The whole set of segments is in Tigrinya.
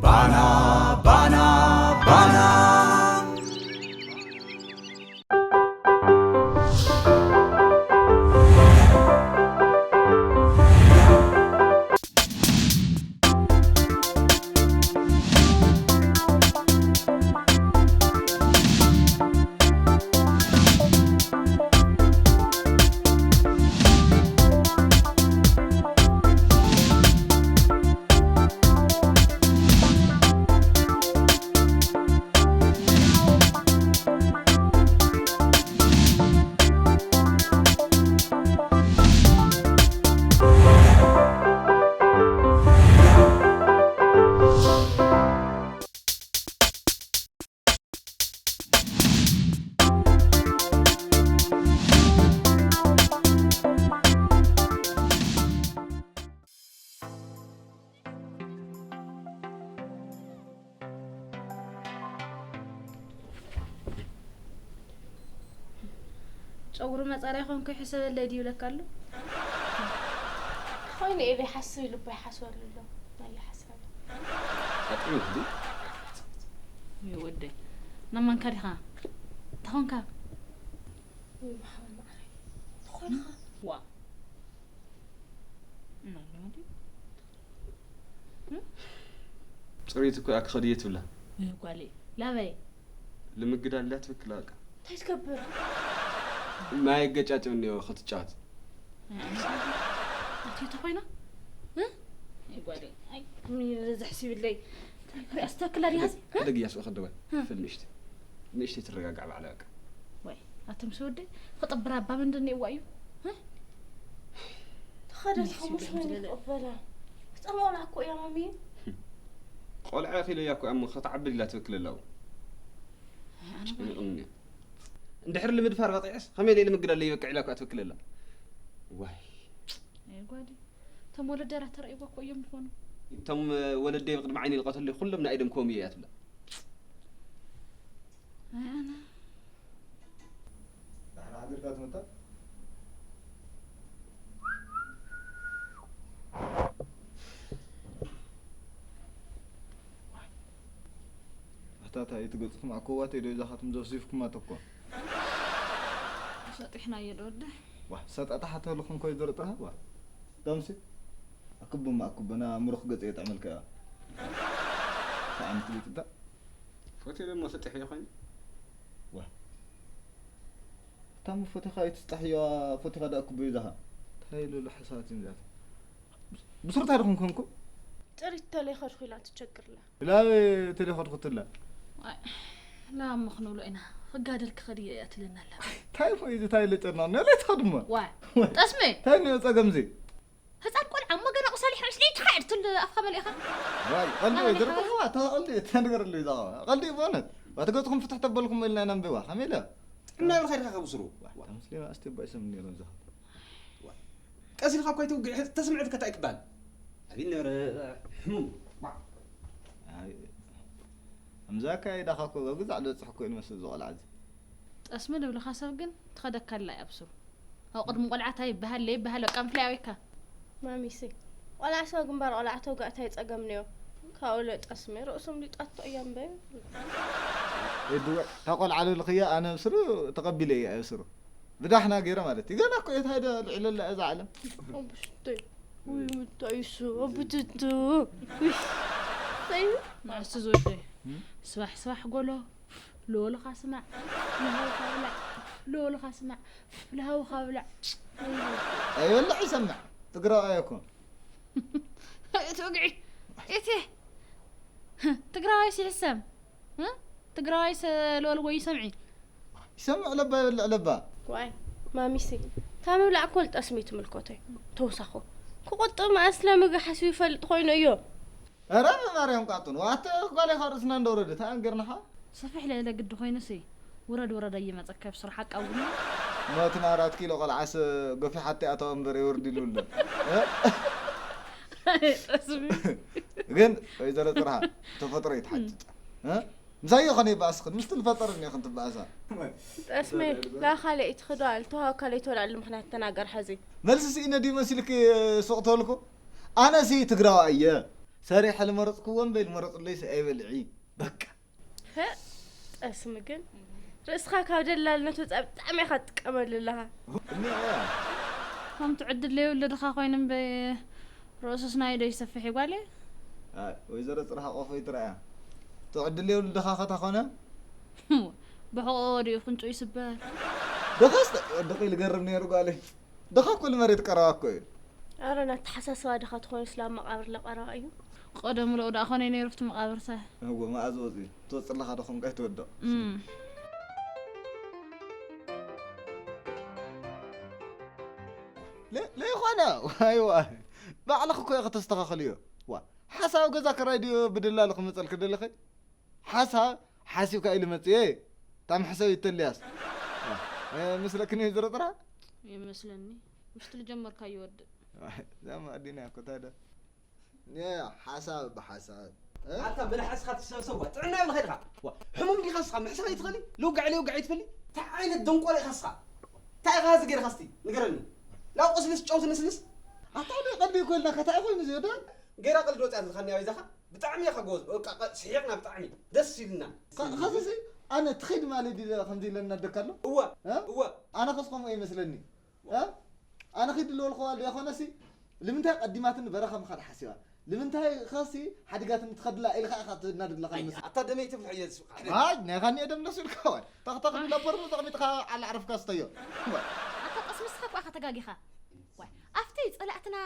ባና ባና ባና። ጨጉሪ መጻርያ ኮንኩ ይሕሰበለይ ድዩ ለካ ኣሎ። ኮይኑ ኢለ ይሓስብ ልቦ ይሓስበሉ ኣሎ። ናይ ሓሳብ። ኣጥዕዩ ክዲ። ወይ ወደይ፣ ናማንካ ዲኻ? እንታይ ኾንካ? ወይ መሓመድ መዓረይ። እንታይ ኾንካ? ዋ። እና ኣለዋ ድዩ? ጽሬት እኮ እያ ክኸድየ ትብላ። ወይ ጓለይ፣ ላበይ? ልምግዳ ኣላ ትብክላ በቃ። እንታይ ትገብር? ማይ ገጫጭም እኒኦ ክትጫወት። ኣትዩ ተኾይና? እ? ኣይ ጓለይ፣ ኣይ፣ ምን ኢለ ዘሕሲብለይ? እንታይ ክሪኣ ዝተብክላ ድያ? ሕደግ እያ ስብኸ ደወል። እ። ፍል ንእሽተይ። ንእሽተይ ትረጋጋዕ ባዕላ በቃ። ወይ፣ ኣቱም ሰወደይ፣ ክጥብራ እባ ምንድን እዋ እዩ? እ? ተኸደት ንእሽተይ ከምሽ ትረጋጋዕ። መን ይቕበላ? ህፃን ቆልዓ እኮ እያ ማሚ። ቆልዓ ኢኺ ኢለያ እኮ እሞ ክትዓብድ ኢላ ትብክል ኣላ። ኣይ፣ ኣነ ጨኒቑኒ። እንድሕር ንምድፋር በቂዐስ፣ ከመይ ኢለ ምግዳለይ ይበቅዕ ኢላ እኮ ትብክል ኣላ። ዋይ። ኣይ ጓዲ። እቶም ወለደራ ተራእይዋ እኮ እዮም ዝኾኑ። እቶም ወለደይ ብቅድሚ ዓይኒ ልቀተለይ ኩሎም ናይ ደም ኮም እያ ትብላ። ኣይ፣ ኣነ። ዳሕና ሓዲርካ ትመጣ? ኣታ እንታይ እቲ ገጽኩም ኣኮዋት ኢዶ ኢዛኻትም ዘብሲፍኩማ ተኮ። ሰጢሕናዮ ዶ ወደ? ዋ፣ ሰጣጣ ሓተልኹም ኮይ ዝርጥራ፣ ዋ። ደምሲ፣ ኣክቡማ ኣክቡና ምሩኽ ገጽ የጥዕመልካ እያ። እንታይ ዓይነት ገጽ እንታ? ፎቶ ደሞ ሰጢሕ እየ ኮይኑ። ዋ። እታ ፎቶኻ ኣይትስጣሕዮ፣ ፎቶኻ ደኣ ክቡ ይዛኻ። እንታይ ኢሉ ኣሎ ሓሳባት እዩ ዛት። ብሱር እንታይ ደኹም ኮንኩ? ጥሪት ተለይ ኸድኹ ኢላ ትቸግርላ። ኢላ ተለይ ኸድኹ ትላ። ዋይ፣ ላ እሞ ክንብሎ ኢና። ክጋደል ክኸድ እየ እያ ትለና ኣላ። እንታይ እሞ እዩ እዚ እንታይ ኢለ ጨርና? ነለይ ትኸድ እሞ። ዋይ፣ ዋይ። ጠስሚ። እንታይ እሞ ጸገም እዚ? ህፃን ቆልዓ እሞ ገና ቁሳሊ ሕርሽ ለይቲ ኻዕድ ትል ኣፍኻ መሊእኻ። ዋይ፣ ቀልዲ ኣነ ወይ ደርቆ ሓበሬ። ኸዋ፣ ተቐልዲ ተንገር ኣሎ ይዛኻ። ቀልዲ ይቦነት። ባትገጽኩም ፍትሕ ተበልኩም ኢልና ኢና ንብዋ። ከመይ ኢለ? ጥዕና ይብልኻ ኢልካ ከብስሩ። ዋ፣ ተመስሊና እስቲ ባይ ሰም ነይሮም ዝኻ። ዋ። ቀስ ኢልካ እኮ ኣይትውግዕ፣ ተስምዕት ከታይ ክባል። ኣብይ ነበረ ሕሙም። ዋ። ኣይ፣ ኣምዛካ ኢዳኻ እኮ ኣብ ግዛዕ ዝበጽሕ እኮ እዩ ዝመስል እዚ ቆልዓ እዚ። ጠስሚ ልብልኻ ሰብ ግን ትኸደካ ኣላ እያ ብስሩ። ኣብ ቅድሚ ቆልዓ እንታይ ይበሃል ለይበሃል በቃ ምፍላይ ኣበይካ። ማሚሲ፣ ቆልዓ ሰብ ግንባር ቆልዓ ተውጋእ እንታይ ጸገም ነዮ? ካብኡ ለጠስሚ ርእሶም ሊጣቶ እዮም በይ። ኤድወ፣ እታ ቆልዓ ልልኽያ ኣነ ብስሩ ተቐቢለ እየ ብስሩ። ብዳሕና ገይረ ማለት እዩ። ገና እኮ እየ ታዲያ ልዕለላ እዛ ዓለም። ኣቡሽተይ፣ ውይ፣ ምታይሱ፣ ኣቡትቱ። ውይ፣ እንታይ እዩ? ንዕሱ ዝወደይ፣ እም? ስባሕ ስባሕ ጎሎ፣ ሎልኻ ስማዕ፣ ለሃውኻ ብላዕ፣ ሎልኻ ስማዕ፣ ለሃውኻ ብላዕ። ኣይበልዕ ይሰምዕ፣ ትግራዋይ እኮ። እቲ ወግዒ፣ እቲ ትግራዋይ ሲሕሰም፣ እ? ትግራዋይ ሰ-፣ ሎል ወይ ይሰምዒ? ይሰምዕ ለባ ይበልዕ ለባ። ዋይ፣ ማሚሲ፣ እታ ምብላዕ እኮ ልጠስሚ ትምልከቶ እዩ። ተውሳኹ። ክቑጥብ መኣስ ለምግቢ ሓሲቡ ይፈልጥ ኮይኑ እዩ። ኧረ ብማርያም ቃጡን፣ ዋተ ጓል ኢኻ ርእስና እንደወረደ፣ እንታይ ኣንገርናኻ? ሰፊሕ ልዕለ ግዲ ኮይኑሲ፣ ውረድ ውረድ ኣይመጸካ ብስሩ ሓቃ እውን። ሞትና ኣራት ኪሎ ቆልዓስ ገፊሓቶ ኣተወ እምበር የወርድ ኢሉ ኣሎ። እ? ጠስሚ። ግን ወይዘሮ ጥርሃ፣ ተፈጥሮ ይትሓጭጭ። እ? ምሳይ ኾነ ይበኣስ ኽን፣ ምስቲ ዝፈጠረኒ ኽን ትበኣሳ። ጠስሚ፣ ላኻ ለይቲ ኽዶ ኣልተዋካ ለይትወልዐሉ ምኽንያት ተናገር ሐዚ። መልሲ ስኢነ ድዩ መሲልኪ ሱቕ ተበልኩ? ኣነሲ ትግራዋይ እየ። ሰሪሐ ልመረጽክዎ እምበይ ልመረጽለይስ ኣይበልዒ። በቃ። ጠስሚ ግን ርእስኻ ካብ ደላልነት ወፃኢ ብጣዕሚ ኢኻ ትጥቀመሉ ኣለኻ። እኒኣ እያ። ከምቲ ዕድል ዘይብሉ ድኻ ኮይኑ እምበይ ርእሱስ ናይ ዶ ይሰፍሕ ይጓለ? ኣይ፣ ወይዘሮ ጽርሃ ቆፎ ይትረኣያ። ትዕድል የብሉ ድኻ ኸታ ኾነ? ብሕቆ ወዲኡ ክንጩ ይስበር። ድኻስ ወድቕ ኢሉ ገርም ነይሩ ጓለይ። ድኻ ኩሉ መሬት ቀረባ እኮ እዩ። ኣረ ናተሓሳስባ ድኻ ትኾኑ ስለ ኣብ መቃብር ለቀረባ እዩ። ቀደም ለኡ ደኣ ኮነ ነይሩ ኣብቲ መቃብርሳ። እዎ መኣዝ ወፂ ትወፅእ ኣለኻ ዶ ኮንካ ይትወድቕ። እም። ለይኾነ ዋይ ዋይ ባዕልኽ እኮ ኢኸ ተስተኻኽልዮ። ዋ ሓሳብ ገዛ ክራይ ድዮ ብድላሉ ክመፀልክ ደለኸ? ሓሳብ ሓሲብካ ኢሉ መፅእ። እታ መሕሰብ ይተልያስ መስለክኒ ዝረጥራ ይመስለኒ ምስቲ ልጀመርካ ይወድእ። ዛማ ኣዲና እኮ ታዲያ ሓሳብ ብሓሳብ ኣታ መልሓስኻ ትሰብሰብ ዋ ጥዕና የብልኻ ኢኻ። ዋ ሕሙም ዲኻ እስኻ ምሕሳብ ኣይትኽእሊ? ልውጋዕ ልውጋዕ ኣይትፈሊ? እንታይ ዓይነት ደንቆሮ ኢኻ እስኻ? እንታይ ኢኻ እዚ ገይርኻ እስቲ ንገረኒ። ናብ ቁስልስ ጨው ትንስንስ? ኣታ ወደ ቀዲ እኮ ኢልና ከታይ ኮይኑ ዝወደ ገይራ ቀልዲ ወፅያ ትልካኒ ኣበይ ዛኻ? ብጣዕሚ ኢኻ ጎበዝ። በቃ ቀ- ስሒቕና ብጣዕሚ ደስ ኢልና። ከዚ ኣነ ትኸይድ ማለት ድለ ከምዚ ኢለና ደካ ኣሎ እወ እ? እወ ኣነ ከስ ከምኡ ይመስለኒ እ? ኣነ ኺድ ልበልክዋ ዶ ይኾነሲ ልምንታይ ቀዲማትኒ በረኻ ምኻድ ሓሲባ ልምንታይ ኸሲ ሓዲጋትኒ ትኸድላ ኢልካ ኢኻ ትናድድለኻ ይመስል ኣታ ደመይ ትብልሕ እየ ዝስብካ ኣይ ናይ ኻኒ ደም ነሱ ኢልካ ዋል ታኽታኽ ድላ በርኑ ተቕሚጥኻ ዓላ ዓረፍካ ስተዮ ኣታ ቀስ ምስኻ ቋኻ ተጋጊኻ ዋይ ኣብቲ ጸላእትና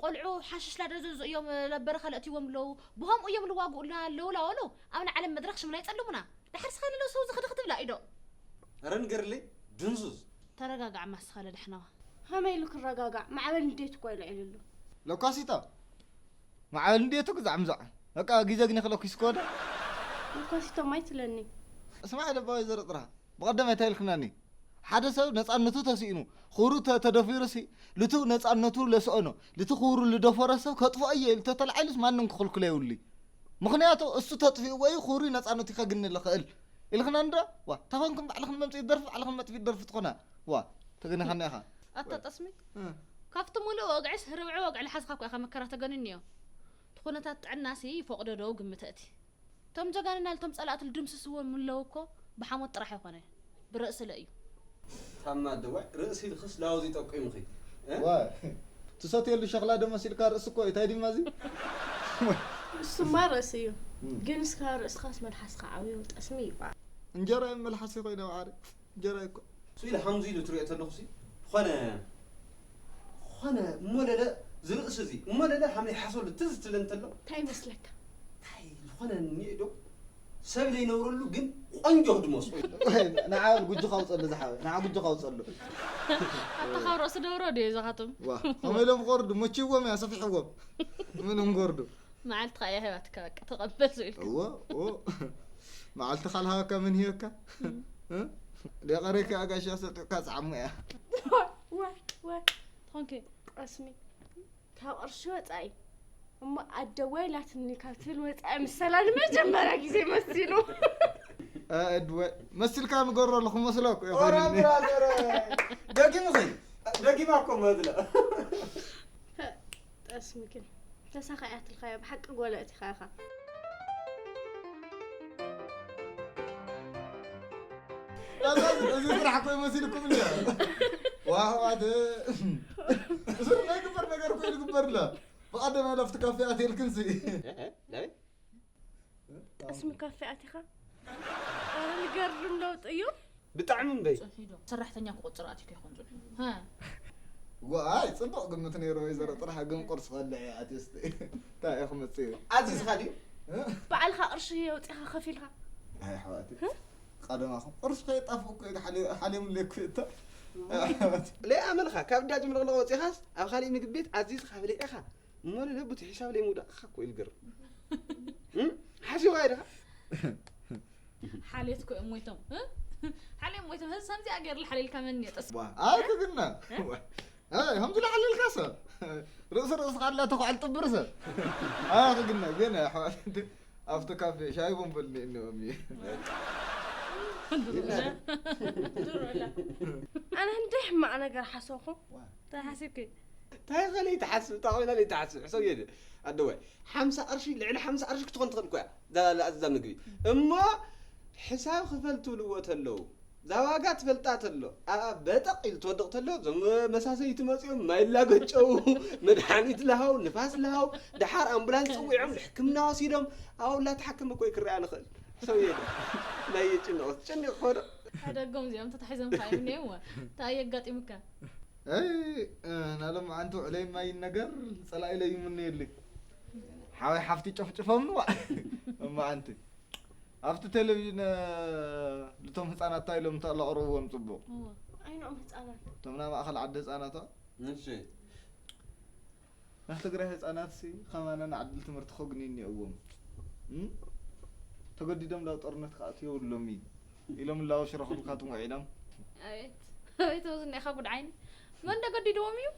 ቆልዑ ሓሽሽ ላደዘዙ እዮም ለበረኻ ለእትዎም ኣለዉ ብኸምኡ እዮም ልዋግኡልና ኣለዉ ላወሉ ኣብ ንዓለም መድረኽ ሽምና ይጸልሙና ድሕር ስኻ ንለው ሰው ዝኽዲ ክትብላ ኢዶ ኧረ ንገርለይ ድንዙዝ ተረጋጋዕ ማስኻ ለድሕነዋ ከመይ ኢሉ ክረጋጋዕ ማዕበል ንዴት እኮ ኢሉ ዒልሉ ለኳሲታ ማዕበል እንዴት ግዛዕ ምዛዕ በቃ ግዜ ግን ክለኩስ ኮደ ለኳሲቶም ኣይትለኒ እስማዕ ደባዊ ዘረጥራ ብቐደም ኣይታይልክናኒ ሓደ ሰብ ነፃነቱ ተስኢኑ ክብሩ ተ- ተደፊሩ ሲ ልቱ ነፃነቱ ለስኦኖ ልቱ ክብሩ ልደፈረ ሰብ ከጥፍኦ እየ ኢሉ ተተላዒሉስ ማንም ክኽልክሎ የብሉ ምኽንያቱ እሱ ተጥፊእዎ እዩ ክብሩ ነፃነቱ ከግኒ ልኽእል ኢልክና እንዶ ዋ ተኾንኩም ባዕልኽን መምፅኢ ደርፊ ባዕልኽን መጥፊ ደርፊ ትኾና ዋ ተገኒኻና ኢኻ ኣታ ጠስሚ ካብቲ ሙሉእ ወግዕስ ርብዒ ወግዒ ልሓዝካ እኳ ኢኻ መከራ ተገንንዮ እቲ ኩነታት ጥዕናሲ ይፈቕዶ ዶ ግምተእቲ እቶም ጀጋንና ልቶም ጸላእቲ ልድምስስዎም ምለዉ እኮ ብሓሞት ጥራሕ ይኾነ ብርእሲ ለ እዩ ታማ ደዋይ ርእሲ ልኽስ ላውዚ ጠቂምኺ ትሰትየሉ ሸኽላ ዶ መሲልካ ርእሲ እኮ እዩ ታይ ድማ እዚ እሱማ ርእሲ እዩ ግን እስካ ርእስኻስ መልሓስካ ዓብዩ ጠስሚ ይባ እንጀራ መልሓሲ ኮይነ ዓሪ እንጀራ ይኮ ስኢለ ሓምዚ ኢሉ ትሪኦ ተለኹ ሲ ዝኾነ ዝኾነ እሞ ለለ ዝርእሲ እዚ እሞ ለለ ሓምሊ ሓሶሉ ትዝ ትብል እንተሎ እንታይ ይመስለካ እንታይ ዝኾነ እኒኦ ዶ ሰብ ዘይነብረሉ ግን ቆንጆ ክድመስሎ ንዓ ጉጅኻ ውፀሉ ዝሓወ ንዓ ጉጅኻ ውፀሉ ኣታ ካብ ርእሲ ደብሮ ድዩ ዝኻትም ከመ ኢሎም ክወርዱ መችዎም እያ ሰፊሕዎም ምንም ክወርዱ መዓልትኻ እያ ሂባትካ በቃ ተቐበል ዝብልካ እዎ እዎ መዓልትኻ ልሃበካ መን ሂበካ እ? ደቐረካ ኣጋሻ ሰጥካ ፃዕሙ እያ ትኾንኪ ጠስሚ ካብ ቅርሺ ወፃኢ እሞ ኣደ ዋይላትኒ ካብ ትብል ወፃኢ ምሰላ ንመጀመርያ ግዜ መሲሉ ኣድወ መሲልካ ንገሮ ኣለኹ መስለኩ ይኾንኒ ደጊምኺ ደጊማ እኮ መድለ ጠስሚ ግን ተሳኻያትልካዮ ብሓቂ ጎለእቲኻ ኢኻ እዚ ስራሕ ኮይ መሲልኩም እንዲ ዋሕዋት እዚ ናይ ግበር ነገር ኮይ ዝግበር ለ ብቐደም ያለ ኣብቲ ካፌ ኣትየልክን ሲ ጠስሚ ካፌ ኣቲኻ ኧረ ንገርም ለውጢ እዩ ብጣዕሚ እምበይ ሰራሕተኛ ክቆፅር ኣቲኩ ይኾን ዝብል ዋይ ፅቡቅ ግምት ነይሩ ወይዘሮ ጥራሕ ግን ቁርስ ከልዕ ኣትስተ እንታይ እዩ ክመፅእ እዩ ኣዚዝካ ድዩ ባዕልካ ቅርሺ የውፂኻ ከፊልካ ኣይ ኣሕዋት ቀደማኹም ቁርስ ከየጣፍኡ እኮ ሓሊሙለይ እኮ እታ ለይ ኣመልኻ ካብ ዳጅ ምልቕልቕ ወፂኻስ ኣብ ካሊእ ምግቢ ቤት ኣዚዝካ ብሊዕኻ እሞ ንነብቲ ሒሳብ ለይ ምውዳቕኻ እኮ ኢልግር ሓሲብካ ኢድኻ ሓልየት ኮ እዮም ሞይቶም ሓልዮም ሞይቶም ህዚ ከምዚኣ ገይርላ ሓልልካ መን እየ ጠስ ኣትግና ከምዚ ላሓልልካ ሰብ ርእሲ ርእስኻ ኣላ ተኳዕል ጥብር ሰብ ኣትግና ግን ኣሕዋት ኣብቲ ካፌ ሻይ ቡን በልኒ እኒኦም እዩ ኣነ እንደ ሕማቕ ነገር ሓሰኹ ተሓሲብኪ እንታይ ኸ ለይትሓስብ እንታይ ኮይና ለይትሓስብ ሕሰብ የለ ኣደዋይ ሓምሳ ቅርሺ ልዕሊ ሓምሳ ቅርሺ ክትኾን ትኽእል እኮ እያ እዛ ምግቢ እሞ ሕሳብ ክፈል ትብልዎ ተለዉ እዛ ዋጋ ትፈልጣ ተሎ ኣብኣ በጠቕ ኢሉ ትወድቕ ተሎ እዞም መሳሰይቲ መፂኦም ማይ ላገጨው መድሓኒት ልሃው ንፋስ ልሃው ደሓር ኣምቡላንስ ፅዊዖም ንሕክምና ወሲዶም ኣብኡ ላተሓከመ እኮ ክረኣ ንኽእል ሰውየ ናይ ጭንቕ ጭንቕ ኮዶ ሓደጎም እዚኦም ተታሒዞም ከዓ እዮም እኒአዋ እንታይ ኣየጋጢሙካ ናሎም ዓንቲ ውዕለይ ማይ ነገር ፀላኢ ለይሙኒ የለ ሓወይ ሓፍቲ ጨፍጭፎም ንዋ እማ ዓንቲ ኣብቲ ቴሌቪዥን ልቶም ህፃናት እንታይ ኢሎም ተለቕርብዎም ፅቡቕ ዓይኖም ህፃናት እቶም ናይ ማእኸል ዓዲ ህፃናት እሺ ናይ ትግራይ ህፃናት ሲ ከማና ንዓድል ትምህርቲ ከግንዩ እኒኦዎም እም? ተገዲዶም ላብ ጦርነት ክኣትዩ የብሎም እዩ ኢሎም ላው ሽረኽሉ ካትም ውዒሎም ኣቤት ኣቤት ወዝኒ ኢኻ ጉድ ዓይኒ መን ደገዲድዎም እዩ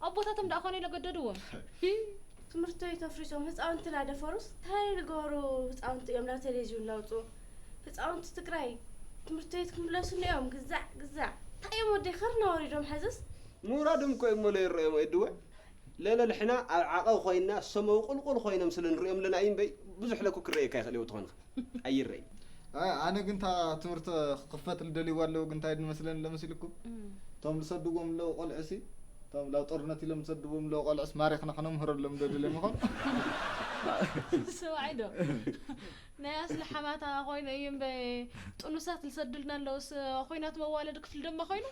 ኣቦታቶም ደኣ ኮነ ለገደድዎም ትምህርቲ ቤት ኣፍሪሶም ህፃውንቲ እናደፈሩስ እንታይ ልገበሩ ህፃውንቲ እዮም ናብ ቴሌቪዥን ለውፁ ህፃውንቲ ትግራይ ትምህርቲ ቤት ክምለሱ እኒኦም ግዛዕ ግዛዕ እንታይ እዮም ወደይ ኸርና ወሪዶም ሐዝስ ምውራዶም እኮ እሞ ለይረኦም ወይ ድወ ለለልሕና ኣብ ዓቐብ ኮይና ሰመው ቁልቁል ኮይኖም ስለ ንሪኦም ኣለና እዩ እምበይ ብዙሕ ለኩ ክረእየካ ይኽእል እየው ትኾንኻ ኣይረይ ኣነ ግን እታ ትምህርቲ ክኽፈት ልደልይዋ ኣለዉ ግን እንታይ ድመስለኒ ለመሲልኩም እቶም ዝሰድዎም ኣለዉ ቆልዑ ሲ እቶም ላብ ጦርነት ኢሎም ዝሰድዎም ኣለዉ ቆልዑስ ማሪኽና ክነምህረሎም ደድልዮም ይኾን ሰብዓይ ዶ ናይ ኣስሊ ሓማታ ኮይኑ እዩ እምበ ጥኑሳት ዝሰዱልና ኣለውስ ኮይናት መዋለዲ ክፍሊ ደማ ኮይኑ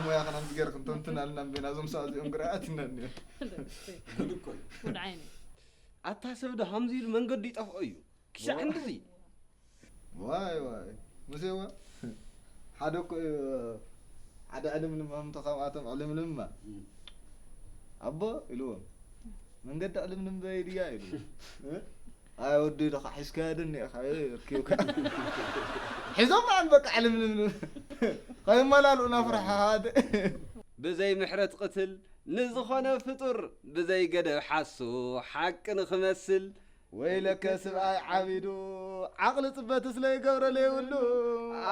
ሞያ ከናምዚ ገይርክም ተምትናልና እምበና እዞም ሰብኣዚኦም ግርኣት ይነኒ ጉድ እኮ እዩ ጉድ ዓይኒ ኣታ ሰብ ዶ ሃምዚ ኢሉ መንገዱ ይጠፍኦ እዩ ክሻዕ እንድዚ ዋይ ዋይ ሙሴዋ ሓደ እኮ እዩ ሓደ ዕልምልም ከምቶ ካብኣቶም ዕልምልምማ ኣቦ ኢልዎም መንገዲ ዕልምልም በይ ድያ ኢሉ ኣይ ወዲ ኢልኻ ሒዝካዮ ዶ እኒኢኻ ርኪብካ ሒዞም በዓል በቃ ዕልምልም ከይመላልኡና ፍርሓ ሓደ ብዘይ ምሕረት ቅትል ንዝኾነ ፍጡር ብዘይ ገደብ ሓሱ ሓቂ ንኽመስል ወይለከ ስብኣይ ዓቢዱ ዓቕሊ ፅበት ስለ ይገብረ ለይብሉ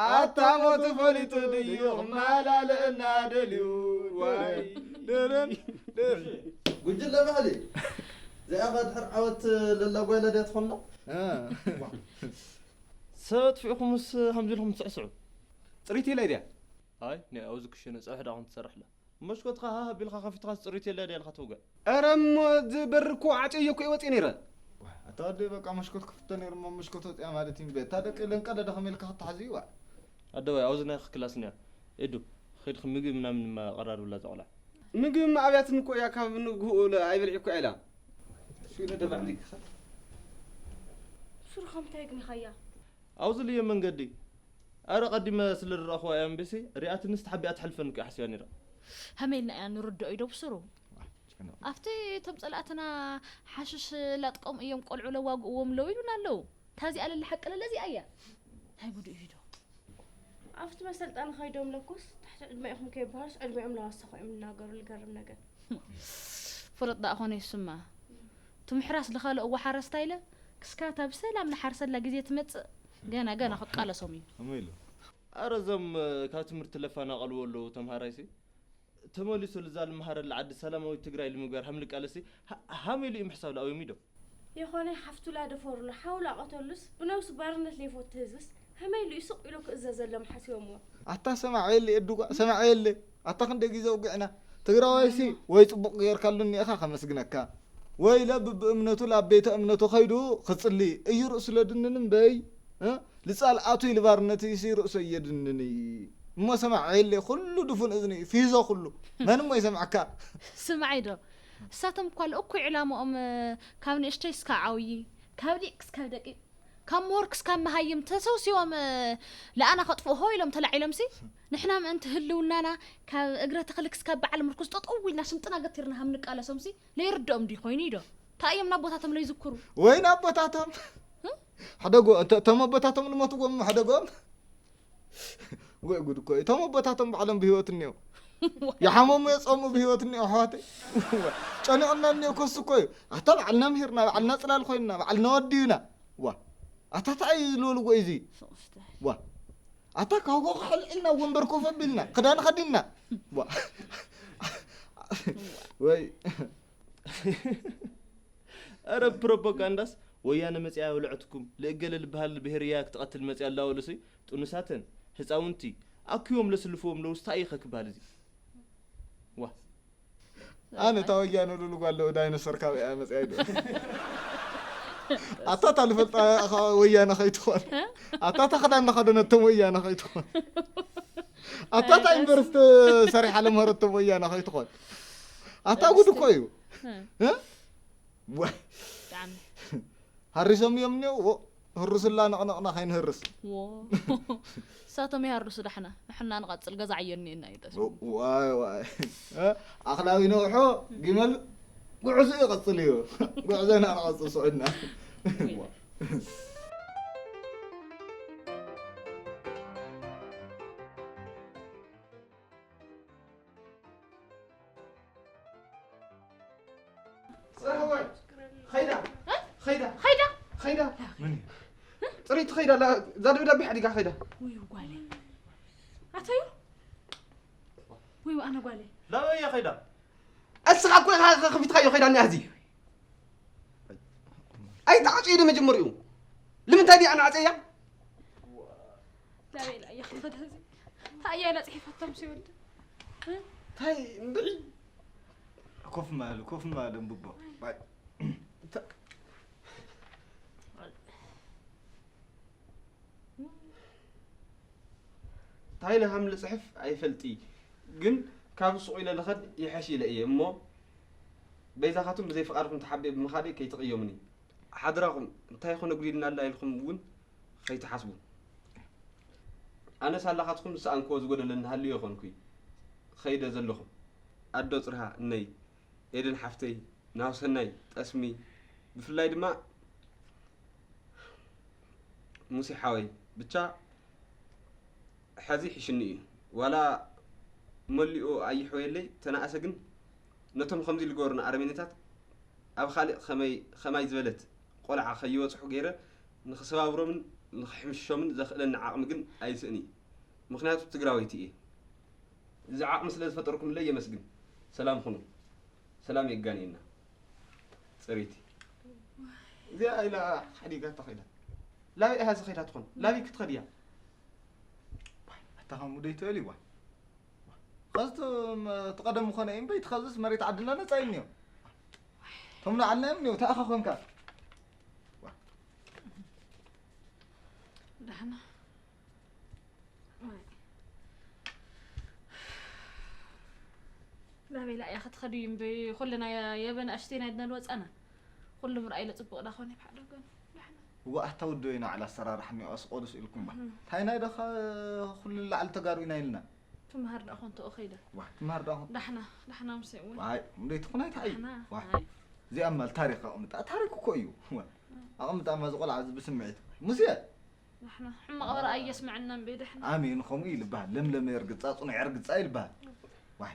ኣታ ሞቱ ፈሊጡ ድዩ ክመላለእና ደልዩ ዋይ ደረን ደረን ጉጅለ ባህሊ እዚኣ ኸ ድሕር ዓወት ለላ ጓይላ ድያ ትኾንና? ሰብ ኣጥፊእኹምስ ከምዚ ኢልኩም ትስዕስዑ ፅሪት ኢለ ድያ ኣይ ናይ ኣብዚ ክሽነ ፀብሒ ዳኹም ትሰርሕላ መሽኮትኻ ሃህ ኣቢልካ ከፊትካ ፅሪት የለ ድያ ኢልካ ትውግዕ ኧረ እሞ እዚ በሪ እኮ ዓፅየዮ እኮ ይወፅእ ነይረ ኣታ ወደይ በቃ መሽኮት ክፍቶ ነይሩ እሞ መሽኮት ወፅያ ማለት እዩ እምበ እታ ደቂ ለንቀደ ደኸም ኢልካ ክተሓዝ እዩ ዋዕ ኣደዋይ ኣብዚ ናይ ክላስ እኒኣ ኤዱ ኺድኺ ምግቢ ምናምን ቀራርብላ እዛ ቆልዓ ምግቢ እማ ኣብያትኒ እኮ እያ ካብ ንግህኡ ኣይበልዒ እኮ እያ ኢላ እሱ ኢለ ደባዕኒ ክኸድ ሱር ከምታይ ግኒኻያ ኣብዚ ልዮ መንገዲ ኣረ ቀዲመ ስለ ዝረኣኽዋ እያ እምበሲ ሪኣትንስ ተሓቢኣ ትሓልፈኒ እኮ እያ ሓሲባ ነይራ ከመይ ኢልና ኢና ንርድኦ ኢዶ ብስሩ ኣብቲ እቶም ፀላእትና ሓሽሽ ላጥቀም እዮም ቆልዑ ለዋግእዎም ለው ኢሉና ኣለው ታዚኣ ለለ ሓቂ ለለ እዚኣ እያ እንታይ ጉድ እዩ ዶ ኣብቲ መሰልጠኒ ከይዶም ለኩስ ትሕቲ ዕድመ ኢኹም ከይበሃሉስ ዕድመኦም ለወሰኹ እዮም እናገሩ ልገርም ነገር ፍለጥ ደኣ ኾነ ይስማ እቲ ምሕራስ ልኸለእዎ ሓረስታ ኢለ ክስካታ ብሰላም ንሓርሰላ ግዜ ትመፅእ ገና ገና ክቃለሶም እዩ እሞ ኢሉ ኣረ እዞም ካብ ትምህርቲ ለፋናቐልዎ ኣለዉ ተምሃራይሲ ተመሊሱ ልዛ ልመሃረላ ዓዲ ሰላማዊት ትግራይ ልምግባር ሃም ልቃለሲ ሃም ኢሉ እዩ ምሕሳብ ልኣውዮም ኢዶ የኾነ ሓፍቱ ላደፈሩሉ ሓው ላቐተሉስ ብነብሱ ባርነት ለይፈቱ ህዝብስ ሃመይ ኢሉ እዩ ስቕ ኢሉ ክእዘዘሎም ሓሲቦምዎ ኣታ ሰማዕ የለ የድጓ ሰማዕ የለ ኣታ ክንደ ግዜ ውግዕና ትግራዋይ ሲ ወይ ጽቡቕ ገይርካሉ እኒኤኻ ከመስግነካ ወይ ለብብእምነቱ ላብ ቤተ እምነቱ ከይዱ ክጽሊ እዩ ርእሱ ለድንን እምበይ እ? ልጻል ኣቱ ኢልባርነት ሲ ርእሱ እየድንን እሞ ሰማዕ የለ ኩሉ ድፉን እዝኒ እዩ ፊዞ ኩሉ መን እሞ ይሰምዓካ ስምዓይ ዶ እሳቶም እኳ ልእኩይ ዕላምኦም ካብ ንእሽተይ እስካ ዓውዪ ካብ ሊቅ ክስካብ ደቂቅ ካብ ምሁር ክስካብ መሃይም ተሰውሲቦም ለኣና ከጥፍኡ ሆ ኢሎም ተላዒሎም ሲ ንሕና ምእንቲ ህልውናና ካብ እግረ ተኽሊ ክስካብ በዓል ምርኩስ ጠጠው ኢልና ሽምጥና ገቲርና ሃም ንቃለሶም ሲ ለይርድኦም ድዩ ኮይኑ ኢዶ እንታይ እዮም ናቦታቶም ለይዝክሩ ወይ ናቦታቶም ሕደጎ እቶም ኣቦታቶም ልሞትዎም ሕደጎም ወይ ጉድ እኮ እቶም ኣቦታቶም ባዕሎም ብህይወት እኒኦ ይሓመሙ የፀሙ ብህይወት እኒኦ ኣሕዋተይ ጨኒቕና እኒኦ ከሱ እኮ እዩ ኣታ ባዕልና ምሂርና ባዕልና ፅላል ኮይንና ባዕልና ወዲዩና ዋ ኣታ እንታይ እዩ ዝልበልዎ እዚ ዋ ኣታ ካውጎ ክሕልዕልና ወንበር ኮፍ ኣቢልና ክዳን ኸዲንና ዋ ወይ ኧረ ፕሮፓጋንዳስ ወያነ መጺኣ በልዐትኩም ልእገለ ልበሃል ብሄር እያ ክትቐትል መጺኣ ኣላ በሉሲ ጥኑሳተን ህፃውንቲ ኣኪቦም ለስልፍዎም ለውስ ታይ ኢኸ ክበሃል እዚ ዋ ኣነ እታ ወያነ ሉሉ ጓል ዶ ዳይኖሰር ካበይ እያ መጺኣ ኢሉ ኣታ እታ ልፈልጣ ከ ወያነ ከይትኾን ኣታ እታ ክዳን እናኸደነቶም ወያነ ከይትኾን ኣታ እታ ዩኒቨርስቲ ሰሪሓ ለምሃረቶም ወያነ ከይትኾን ኣታ ጉድ እኮ እዩ እ? ወ- ብጣዕሚ ሃሪሶም እዮም እኒኦ ህሩስላ ነቕነቕና ከይንህርስ ዎ እሳቶም ይሃርሱ ዳሕና ንሕና ንቐፅል ገዛ ዓዮ እኒኤና እዩ ጠስሚ ዋይ ዋይ እ? ኣኽላዊ ነውሖ ግመል ጉዕዞ ይቐፅል እዩ ጉዕዞና ንቐፅል ስዑድና ኸይዳ ኸይዳ ኸይዳ ኸይዳ ፅሪት ኸይዳ እዛ ደብዳቤ ሓዲጋ ኸይዳ ውይ ጓለይ ኣተዩ ውይ ኣነ ጓለይ ላበየ ኸይዳ እስኻ እኮ ኢኻ ከፊትካዮ ኸይዳ እኒኣ እዚ ኣይተዓፅዩ ዶ መጀመሪኡ ንምንታይ ድኣ ንዓፀያ ላበይ ኢላ እየ ክኸዳ እዚ እንታይ እያ ኢላ ፅሒፋቶም ሲወልድ እንታይ እምብዒ ኮፍ ማሉ ኮፍ ማሉ እንብቦ እንታይ ኢለ ከም ልፅሕፍ ኣይፈልጥ ግን ካብ ሱቕ ኢለ ልኸድ ይሐሽ ኢለ እየ እሞ በይዛኻቱም ብዘይ ፍቓድኩም ተሓቢኤ ብምኻደይ ከይትቕየሙኒ ሓድራኹም እንታይ ኮነ ጉዲልና ኣላ ኢልኩም እውን ከይትሓስቡ ኣነ ሳላኻትኩም ዝሰኣንክዎ ዝጎደለኒ ሃልዩ ይኾንኩ ከይደ ዘለኹም ኣዶ ፅርሃ እነይ ኤደን ሓፍተይ ናሁሰናይ ጠስሚ ብፍላይ ድማ ሙሴ ሓወይ ብቻ ሐዚ ሒሽኒ እዩ ዋላ መሊኡ ኣይሕወየለይ ተናእሰ ግን ነቶም ከምዚ ልገበሩና ኣረሜኔታት ኣብ ኻሊእ ኸመይ ኸማይ ዝበለት ቆልዓ ኸይበፅሑ ገይረ ንኽሰባብሮምን ንኽሕምሽሾምን ዘኽእለኒ ዓቕሚ ግን ኣይስእን እዩ ምኽንያቱ ትግራወይቲ እየ እዚ ዓቕሚ ስለ ዝፈጠርኩምለይ የመስግን ሰላም ኹኑ ሰላም የጋንየና ፅሪቲ እዚኣ ኢላ ሓዲጋታ ኸይዳ ላበይ እያ ዝኸይዳ ትኾን ላበይ ክትኸድ እያ ኣታ ከም ውደይ ትበል ይዋ ኸዝቲ ትቐደም ምኾነ እምበይ ትኸዝስ መሬት ዓድና ነፃ እዩ እኒኦ ቶም ንዓልና እዮም እኒኦ ተኣኻ ኮንካ ዳሕና ናበይ ኢላ እያ ክትኸድ እዩ እምበይ ኩልና የበን ኣሽተይ ናይ ድና ዝወፃና ኩሉ ምርኣይ ኢለ ፅቡቕ ዳ ኮነ ብሓደ ጎን ዳሕና እዋ ኣታ ውዶ ኢና ዕላ ኣሰራርሓ እኒኦ ኣስቆዱስ ኢልኩም ባ እንታይ ናይ ደኻ ኩሉ ላዕሊ ተጋሩ ኢና ኢልና ትምሃር ዳ ኮንቶ ኸይደ ዋ ትምሃር ዳ ኹን ዳሕና ዳሕና ምሰ እውን ዋይ እንደይ ትኹን ኣይትዓይ ዳሕና ዋ ኣይ እዚኣ ማል ታሪኽ ኣቕምጣ ታሪክ እኮ እዩ ዋ ኣቕምጣ ማ ዝቆልዓ እዚ ብስምዒት ሙሴ ዳሕና ሕማቕ ወረ ኣየስምዐና እምበይ ዳሕና ኣሜን ከምኡ ይልበሃል ለምለመ የርግፃ ፅኑዕ የርግፃ ይልበሃል ዋይ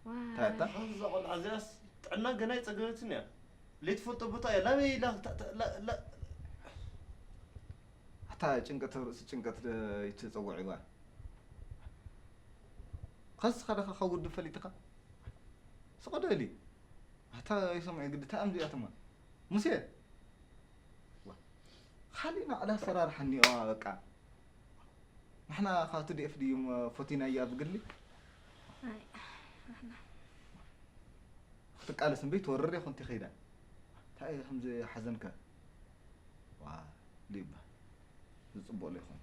እንታይ ኣታ እዛ ቆልዓ እዚኣስ ጥዕና ገና ይፀገበትን እያ ለይትፈልጦ ቦታ እያ ላበይ ኢላ ታ- ታ- ላ- ላ- ኣታ ጭንቀት ርእሲ ጭንቀት ይትፀውዕ ዋ ከስኻ ደኻ ካብ ውድብ ፈሊጥኻ ስቆዶ ኢሊ ኣታ ይሰምዑ ግዲ ተኣምዚ እያትማ ሙሴ ዋ፣ ካሊእ ናዕላ ኣሰራርሓ እኒኦ በቃ ንሕና ካብ ቲ ዲ ኤፍ ድዩ ፈቲናያ ብግሊ ኣይ ንሕና ክትቃለስ እምበይ ትወርር ይኹን ትኸይዳ እንታይ ከምዚ ሓዘንከ ዋ ሊባ ዝፅቡቕ ሎ ይኹን